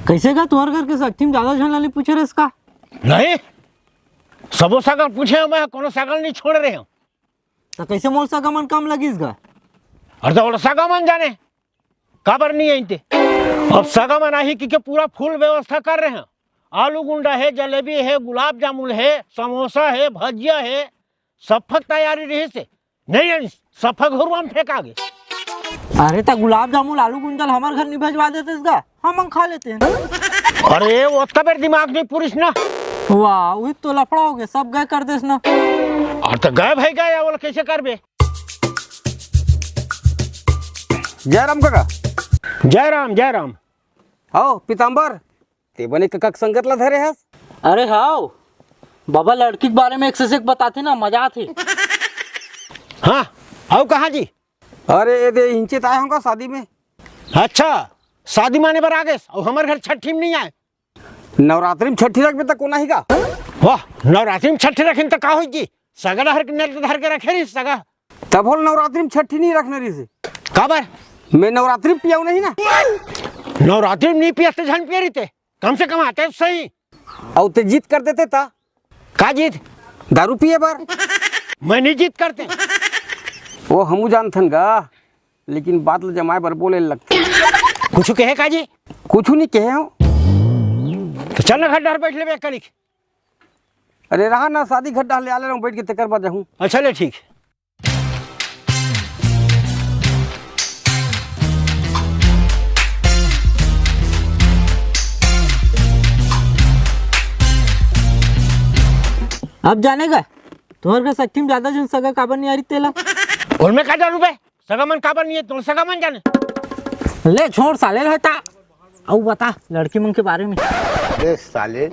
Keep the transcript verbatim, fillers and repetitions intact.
कइसे गा, तुंहर घर के सट्ठी म जादा झन ला नइ पूछे रहेस का? नहीं, सबो सगा ल पूछे हंव मैं, कोनो सगा ल नइ छोड़े रहेंव। त कइसे मोर सगा मन कम लगिस गा? अरे त ओला सगा मन जाने, काबर नइ आइन ते। अब सगा मन आही कहिके पूरा full व्यवस्था करे रहेंव। आलू गुंडा हे, जलेबी हे, गुलाब जामुन हे, समोसा हे, भजिया हे, सफा के तैयारी रहिस हे। नइ आइस, सफा घुरूवा म फेंका गे। अरे त गुलाब जामुन, आलू गुंडा ल हमर घर नइ भेजवा देतेस गा, हमन खा लेतेन। अरे ओतका बेर दिमाग नइ पूरिस ना। वाह, उही तो लफड़ा हो गे, सब गय कर देस ना। अरे त गय भई गय, ओला कइसे करबे? जय राम कका। जय राम, जय राम। हव पीताम्बर, ते बने कका के संगत ला धरे हस? अरे हव, बबा लड़की के बारे में एक से एक बताथे ना, मजा आथे। हाँ, अउ कहाँ जी? अरे ए दे, इहिंचे त आय हंव गा शादी में। अच्छा, शादी माने बर आ गेस, अउ हमर घर छट्ठी म नइ आय। नवरात्रि म छट्ठी रखबे त कोन आही गा? वाह, नवरात्रि म छट्ठी रखिन त का होइस जी? सगा डहर के नेत धर के रखे रहिस सगा। तभो ले नवरात्रि म छट्ठी नइ रखना रहिस हे। काबर? मैं नवरात्रि म पियंव नहीं ना। नवरात्रि म नइ पियस त झन पिए रहिते, कम से कम आते त सही। अउ ते जिद कर देते त? का जिद? दारू पिए बर। मैं नइ जिद करतेंव। ओ हमू जानथन गा, लेकिन बात ल जमाए बर बोले ल लगथे। कुछू कहे का जी? कुछू नइ कहे हंव। त चल ना घर डहर बइठ लेबे एक कनिक। अरे रहा ना, शादी घर डहर ले आले रहूं बइठ के, तेकर बाद जाहूं। अच्छा ले ठीक। अब जाने गा, तुंहर घर सट्ठी म जादा झन सगा काबर नइ आय रहिस तेला? ओला मैं का जानंव बे, सगा मन काबर नइ आय, तोर सगा मन जाने। ले छोड़ साले ल हटा। अउ बता लड़की मन के बारे में। बे साले।